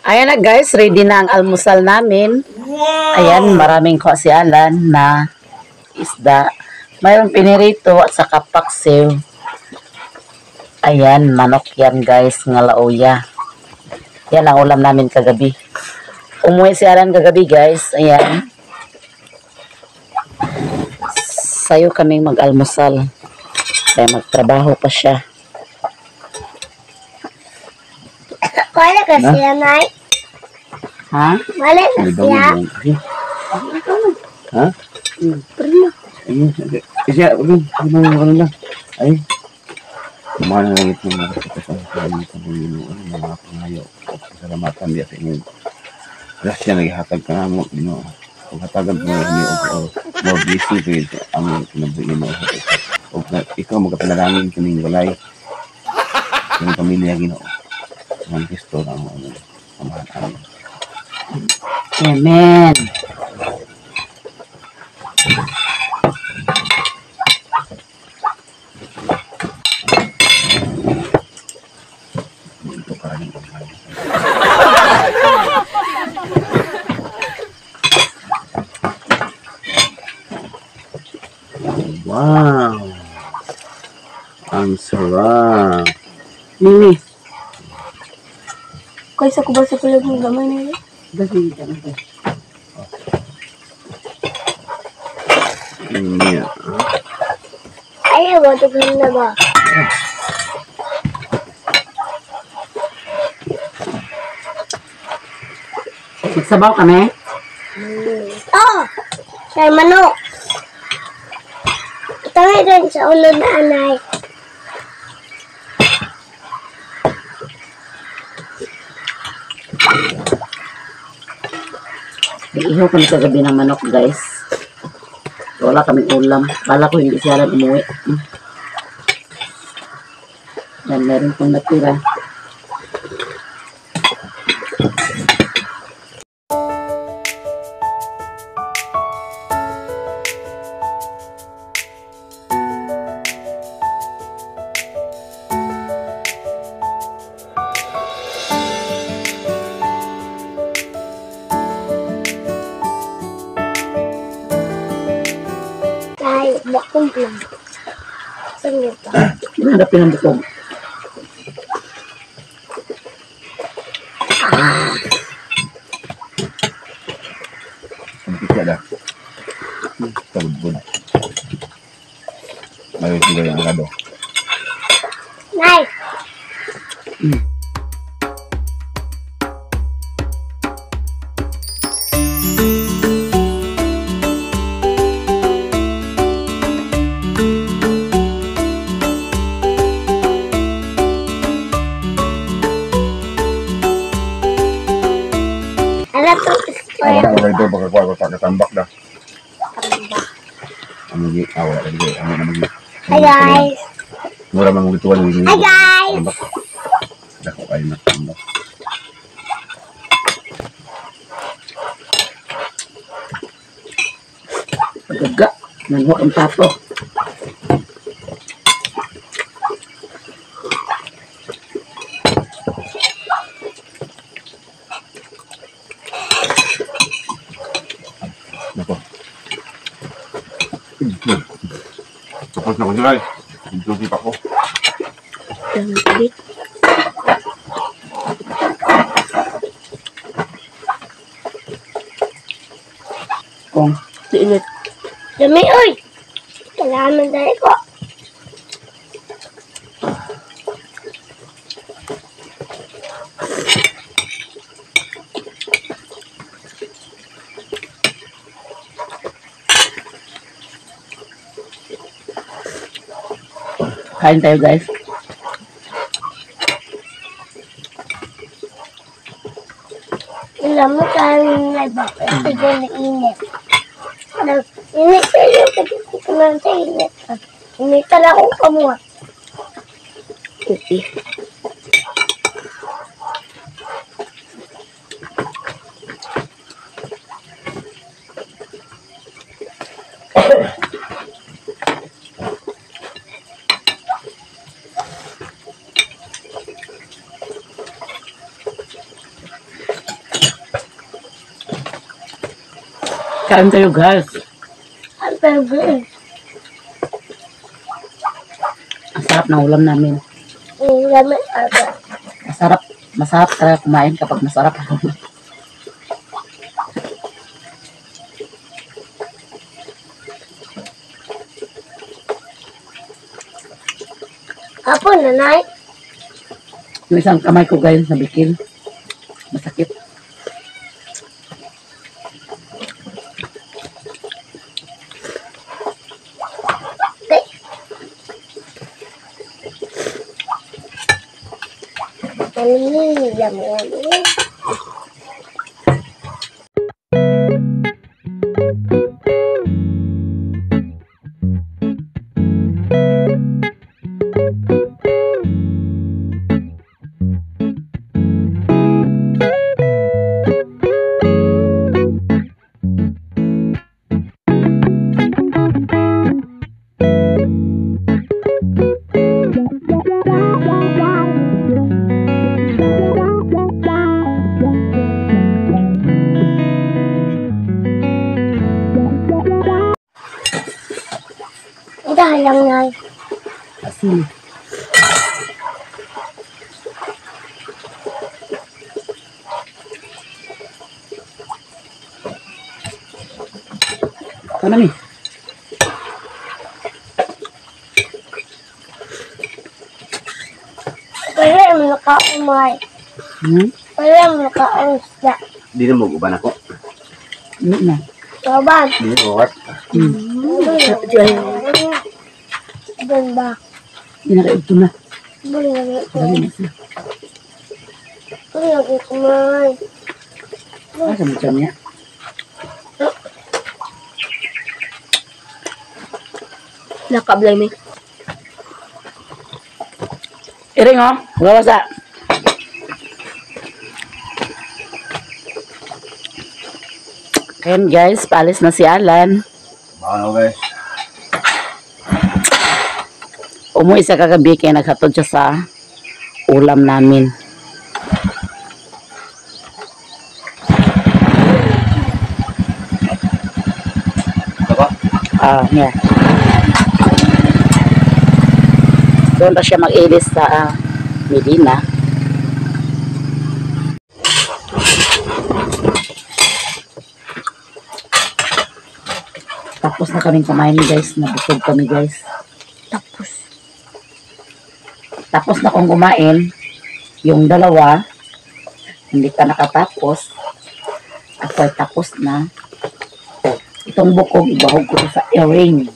Ayan na guys, ready na ang almusal namin. Ayan, maraming kuha si Alan na isda. Mayroong pinirito at saka paksiw. Ayan, manok yan guys, nga lauya. Yan ang ulam namin kagabi. Umuwi si Alan kagabi guys. Ayan. Sayo kaming mag-almusal. Kaya magtrabaho pa siya. Wala ka siya, Nay. Ha? Wala ka siya. Ha? Siya, ano lang. Ay. Kumana lang ito mga kapatid ng mga pangayo. Pasalamatan niya sa inyong grasya naghihatag ka namo, Ginoo. Pag hatagan po ni og more blessing po yun sa among kinabuhi, Ginoo. Og ikaw magapanalangin kaming walay ng pamilya, Ginoo. Ang Kristo ang among Amahan. Amen. Amen. Ito ka rin. Wow! Ang sarap! Mimi. Kaysa ko ba sa kulog ng gamay na yun? Dali ka na. Hindi. Ayaw, watugan na ba? Magsabaw kami? Oh! Sa manok. Tangay rin sa ulo na anay. Iihaw kami kagabi ng manok, guys. Wala kaming ulam. Kala ko hindi siya lang umuwi. Yan, meron pang natira. Ay, bakong lang. Saan yun pa? Hanapin ang bukog. Ang pita dah. Tagud-bud. Mayo sila yung angkado. Nay! Ala to, Wala ko ito, baka kuha ko sa katambak dah. Ang magi, wala lagi. Ang magi. Hi guys! Mura man mo gituan ng Hi guys! Dako kayo na tambak. Pagaga. Nanhuak ang pato. Nako. Tapos na ko sila eh. Ito pa ko. Kung Init. Dami, oy! Kailangan tayo ko. Kain tayo guys. Alam mo tayo na ba? Ito na init. Init sa'yo. Kasi ko lang sa init. Init talaga akong kamuha. Okay. Kain tayo, guys. Ang pwede. Ang sarap ng ulam namin. Ang gamit ako. Masarap. Masarap talaga kumain kapag masarap. Apo, nanay. Yung isang kamay ko, guys, na bikil. Masakit. Yummy, yummy, yummy. Dahil lang nay. Asin. Ito na, mi. Wala mo nakaumay. Hmm? Wala mo nakausda. Di na mag-uban ako. Ano na? Baban. Di na mag. Doon ba? Hindi na kayo ito na. Doon lagi ko. Dali na siya. Doon lagi kumay. Ah, sa mutya niya. Nakablay mi. Iring, oh. Gawa sa. Ayan, guys, paalis na si Alan. Baka na guys. Umuwi siya kagabi kaya naghatod siya sa ulam namin. Ito ba? Ah, yeah. Doon pa siya mag-ilis sa Medina. Tapos na kaming kumain, guys. Nabusog kami, guys. Tapos. Tapos na akong kumain. Yung dalawa, hindi pa nakatapos. Ako ay tapos na. Itong bukog, ibahog ko to sa earring.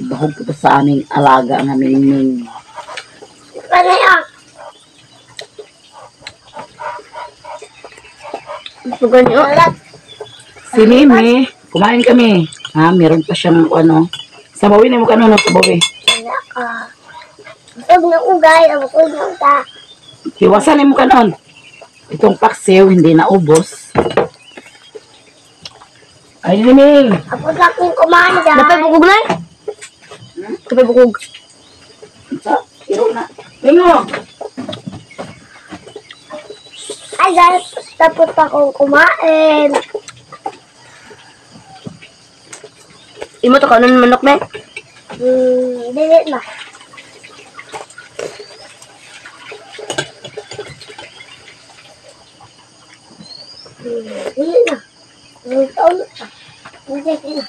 Ibahog ko to sa aming alaga, ang aming ming. Panay ah. Bugan niyo. Wala. Si Mimi, kumain kami. Ha, meron pa siyang ano. Sabawin mo kano no, sabawi. Wala ka. Busog na ugay. Ang busog na uta. Iwasan mo kanon. Itong paksiw, hindi na ubos. Ay, Mimi. Ako sa aking kumain Napay guys. bukog na. Napay bukog. Sa, iro na. Mingo! Ay guys, tapos akong kumain. Imo to kanon manok me. Dili na. Dili na. Taon na. Hindi na.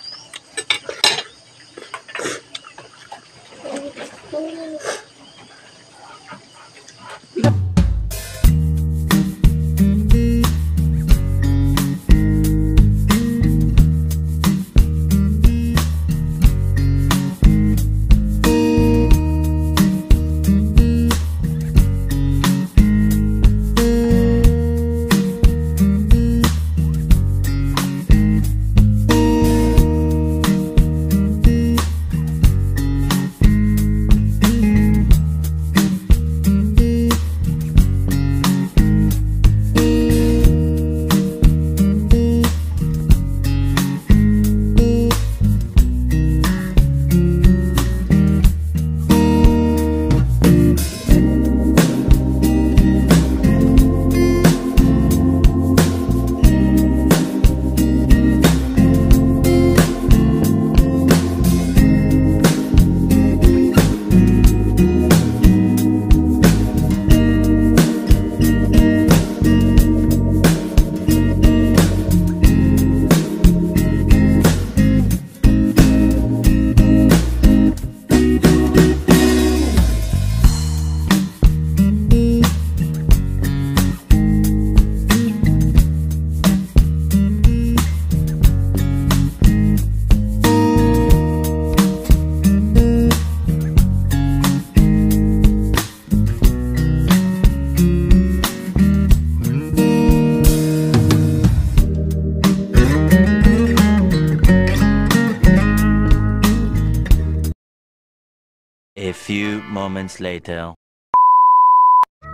A few moments later.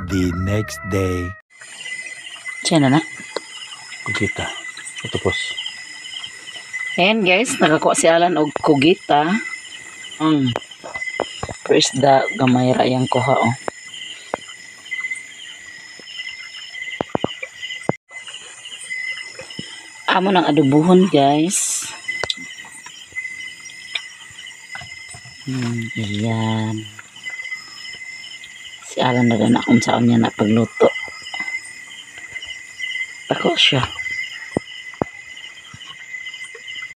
The next day. Siya na na. Kugita. Octopus. Ayan guys, nakakuha si Alan og kugita. Pero isda, gamay ra iyang kuha oh. Amo ng adubuhon, guys. Ayan. Si Alan na rin akong saan niya na pagluto. Ako siya.